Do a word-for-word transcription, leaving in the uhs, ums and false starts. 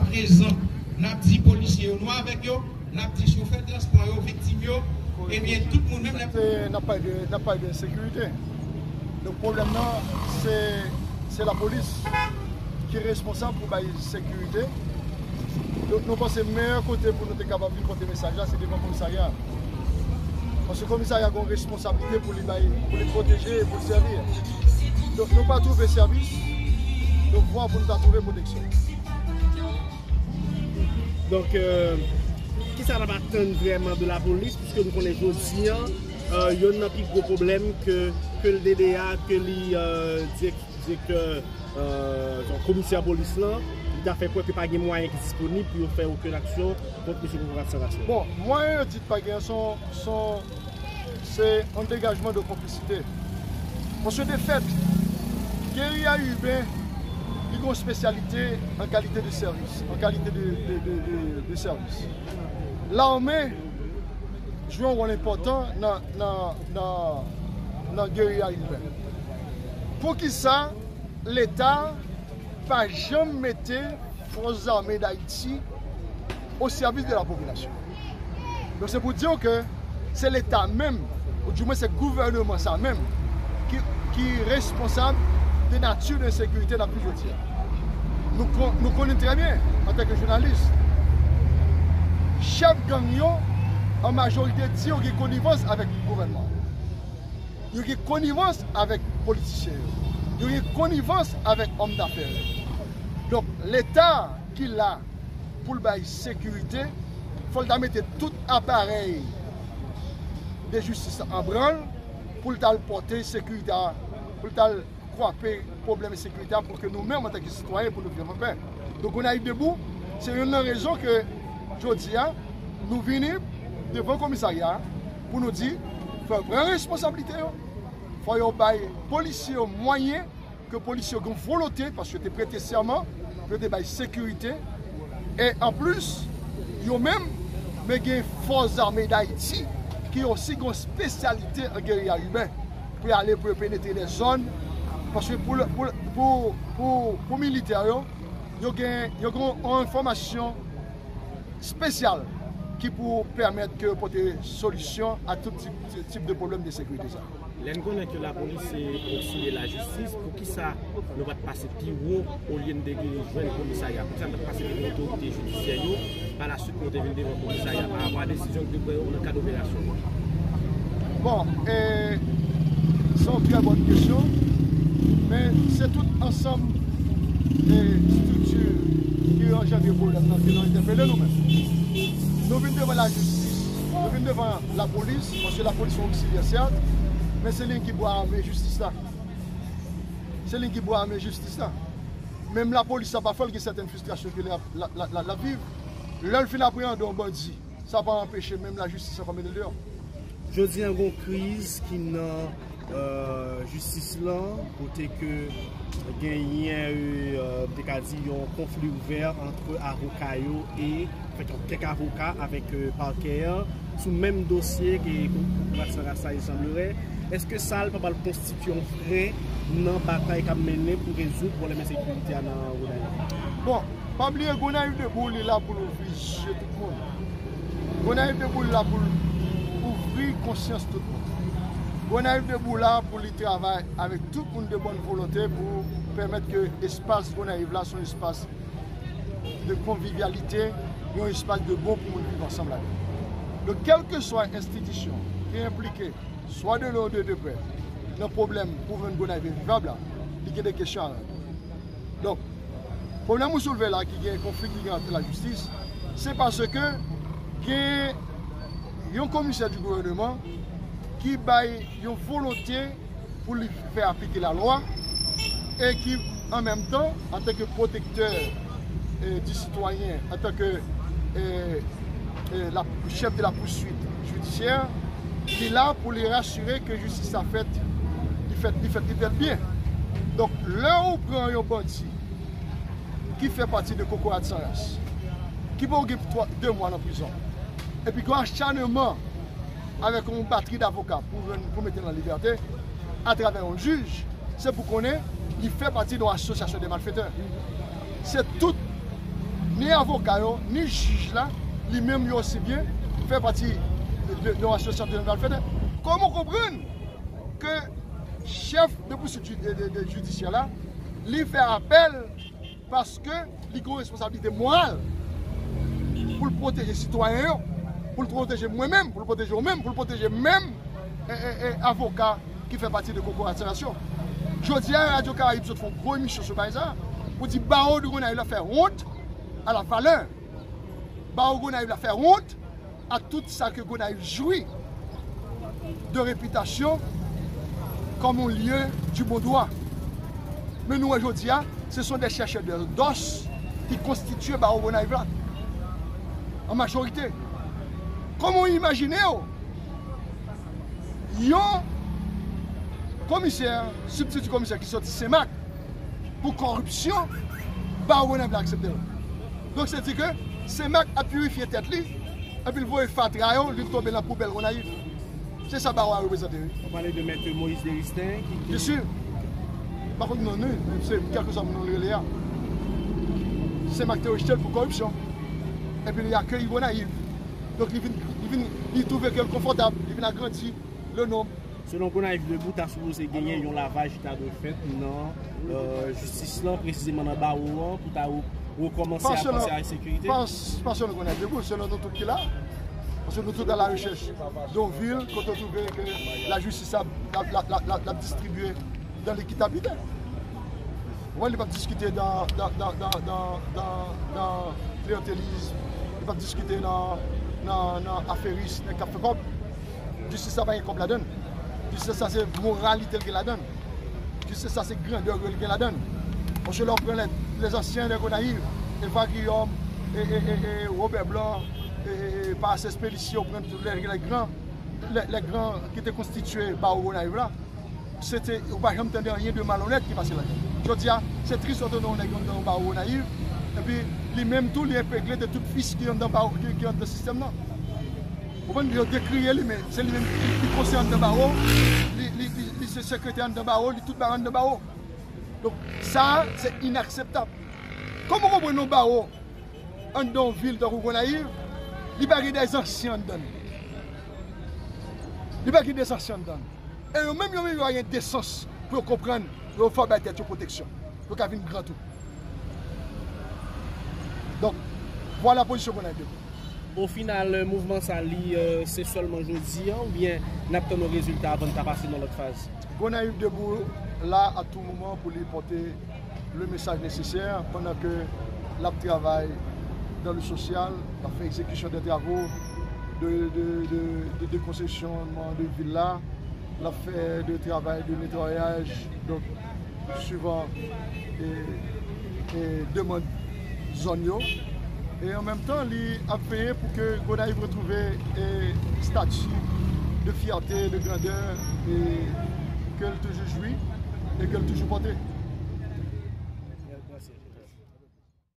Prezan, n ap di polisye yo, nou avèk yo, n ap di chofè transpò yo, viktim yo, ebyen, tout moun, menm lè Se, n ap pale de, n ap pale de ensekirite. Donk, pwoblèm nan, se, se lapolis ki responsab pou bay sekirite. Donk, nou panse meyè kote pou nou te kapab vin pote mesaj la, se devan komisarya. Paske komisarya gen yon responsablite pou li bay, pou li pwoteje e pou l sèvi. Donk, nou pa twouve sèvis, nou vwa pou nou ta twouve pwoteksyon. Donk, euh, kisa n ap atann vrèman de lapolis, piske nou konnen jodi an, euh, yonn nan pi gwo pwoblèm ke, ke l D D A, ke li, euh, dirèk-, direktè, euh, komisè polis lan, li ta fè kwè ke pa gen mwayen ki disponib pou yo fè okenn aksyon kont mesye Kokorat San Ras yo. Bon, mwayen yo di pa gen, se yon, se yon, se yon degajman de konplisite. Paske de fèt, geriya iben, li gen yon espesyalite an kalite de sèvis, an kalite de, de, de, de, de sèvis. Lame jwe yon wòl enpòtan nan, nan, nan, nan geriya iben. Poukisa Leta pa janm mete Fòs Zame Dayiti o sèvis de la popilasyon? Donk, se pou di w ke se Leta menm, oudimwen se gouvènman sa menm, ki, ki responsab de nati de ensekirite n ap viv jodi a. Nou, kon- nou konnen trè byen, antanke jounalis, chèf gang yo, an majorite, di yo gen konivans avèk gouvènman. Yo gen konivans avèk politisyen yo. Yo gen konivans avèk òm dafè yo. Donk, Leta ki la pou l bay sekirite, fò l ta mete tout aparèy de jistis an branl pou l t al pòte sekirite a, pou l t al kwape pwoblèm ensekirite a pou ke nou menm, antanke sitwayen, pou nou viv anpè. Donk, Gonayiv Debou, se youn nan rezon ke jodi a, nou vini devan komisarya a pou nou di, fò yo pran responsablite yo, fò yo bay polisye yo mwayen ke polisye yo gen volonte, paske yo te prete sèman, pou yo te bay sekirite. E anplis, yo menm, men gen Fòs Zame Dayiti, ki osi gen yon espesyalite an geriya iben, pou y ale, pou yo penetre de zòn. Paske pou, pou, pou, pou, pou militè yo, yo gen, yo gen yon enfòmasyon espesyal ki pou pèmèt ke yo pote solisyon a tout tip, tip de pwoblèm de sekirite sa. Lè n konnen ke lapolis se pwoksime lajistis, poukisa nou pa t pase pi wo olye n te jwenn komisarya? Poukisa n pa t pase devan otorite jidisyè yo? Pa la swit, nou te vin devan komisarya pa rapò a desizyon ki te pran yo nan kad operasyon yo. Bon, e, se yon trè bòn kesyon, men se tout ansanm e, estrikti ki anjandre pwoblèm nan ke nou entèpele nou menm. Nou vin devan lajistis, nou vin devan lapolis, paske lapolis se yon oksilyè, sèt, men se li ki bwa ame jistis la. Se li ki bwa ame jistis la. Menm lapolis sa pafwa l gen sèten fristrasyon ke l ap, l ap, l ap, l ap viv. Lè l fin apreyande yon bandi, sa pa anpeche menm lajistis ankò mete l deyò. Jodi a gen yon kriz ki nan euh, jistis lan, kote ke genyen, euh, m te ka di, yon konfli ouvè ant avoka yo e, anfèt, ant kèk avoka avèk, euh, pakè an sou menm dosye ke Kokorat San Ras la, il semblerait. Èske sa l pa pral konstitye yon fren nan batay k ap mennen pou rezoud pwoblèm ensekirite a nan Gonayiv? Bon, pa bliye Gonayiv Debout li la pou l ouvri je tout moun. Gonayiv Debout li la pou l ouvri konsyans tout moun. Gonayiv Debout la pou li travay avèk tout moun de bòn volonte pou pèmèt ke espas Gonayiv la se yon espas de konvivyalite, yon espas de bon pou moun viv ansanm ladan. Donk, kèlkeswa enstitisyon ki enplike swa de lwen ou de, de prè, nan pwoblèm pou rann Gonayiv envivab la, li gen de kesyon a rann. Donk, pwoblèm ou soulve la ki gen konfli ki gen ant lajistis, se paske gen yon komisè di gouvèneman ki bay yon volonte pou li fè aplike lalwa e ki, an menm tan, antanke pwotektè e, di sitwayen, antanke e, e, la, chèf de la pouswit jidisyè, li la pou li rasire ke jistis la fèt, li fèt, li fèt, li fèt byen. Donk, lè ou pran yon bandi ki fè pati de Kokorat San Ras, ki pou gen twa, de mwa nan prizon, epi gen achanman avèk yon batri davoka pou, pou mete l an libète atravè yon jij, se pou konnen li fè pati de yon asosyasyon de malfetè. Se tout Ni avoka yo, ni jij la, li menm yo osi byen fè pati de, de yon asosyasyon de malfètè. Kòman w konprann ke chèf de pousuit ju- de, de, de jidisyè la, li fè apèl paske li gen yon responsablite moral pou l pwoteje sitwayen yo, pou l pwoteje mwen menm, pou l pwoteje ou menm, pou l pwoteje menm e, e, e, avoka ki fè pati de Koko Asosyasyon. Jodi a, Radyo Karayib sot fè yon gwo emisyon sou bagay sa, pou di bawo de Gonayiv la fè wont a la valè. Bawo Gonayiv la fè wont a tout sa ke Gonayiv jwi de repitasyon comme un lieu du bon droit. Men nou wè jodi a, ce sont des chercheurs de, d'os ki konstitye bawo Gonayiv la, an majorite. Kòman w imajine w yon komisè, sibtiti komisè ki soti Senmak pou kòripsyon, bawo Gonayiv la aksepte l. Donk, se di ke Senmak ap pirifye tèt li, epi l voye fatra yo, li tonbe nan poubèl Gonayiv. Se sa bawo a reprezante, wi. Ou pale de Mèt Moïse Deristin ki, ki... Byen si. Pa konn non li, se kèlkeswa non l rele a. Senmak te rejte l pou kòripsyon. Epi li akeyi Gonayiv. Donk, li vin, li vin, li twouve ke l konfòtab, li vin agrandi le nonb. Selon Gonayiv Debout, ta sipoze genyen yon lavaj ki ta dwe fèt nan, euh, jistis lan, presizeman nan bawo an, pou ta re- rekòmanse a panse a ensekirite. Pa, pa selon Gonayiv Debout, selon nou tout ki la. Paske nou tout a la rechèch de yon vil kote w twouve ke lajistis ap, ap, ap, ap, ap distribiye dan lekitabite. Ou wè, li p ap diskite dan, dan, dan kliyantelis, li p ap diskite nan, nan, nan aferis, nan k ap fè kòb. Jistis la pa gen kòb ladan l. Jistis la se moralite l gen ladan l. Jistis la se grandè l gen ladan l. Paske lè w pran les, les anciens de Gonayiv, Eva Guillaume, e, e, e, e Robert Blanc, e, e, e Paracelsus Pélissier, w pran tout les, les grands, les, les grands ki te konstitye bawo Gonayiv la, se te, ou pa janm tande anyen de malonèt ki pase ladan l. Jodi a, se tris wè w tande yon nèg anndan yon bawo Gonayiv, epi li menm tou, li enpegle de tout vis ki anndan bawo, ki, ki anndan sistèm nan. Ou konprann? Yo dekriye li, men se li menm ki, ki konseye anndan bawo, li, li, li, li se sekretè anndan bawo, li tout bagay anndan bawo. Donk, sa a, se inakseptab. Kòman w konprann yon bawo anndan yon vil tankou Gonayiv, li pa gen de zansyen anndan l? Li pa gen de zansyen anndan l. E yo menm, yo menm, yo pa gen desans pou yo konprann, pou yo fè bay tèt yo pwoteksyon, pou yo ka vin gran tou. Donk, vwala pozisyon Gonayiv Debout. O final, mouvman sa li, euh, se sèlman jodi a, oubyen n ap tann yon rezilta avan n ta pase nan lòt faz? Gonayiv Debout la a tou moman pou li pòte le message nécessaire pendant que l ap travay dans le social, l ap fè egzekisyon de travo de, de, de, de dekonjesyonman de vil la, l ap fè de travay de netwayaj, donk, suivan e, e demann zòn yo. E an menm tan, li ap veye pou ke Gonayiv retwouve e stati de fyète, de grandè e ke l toujou jwi e ke l toujou pòte.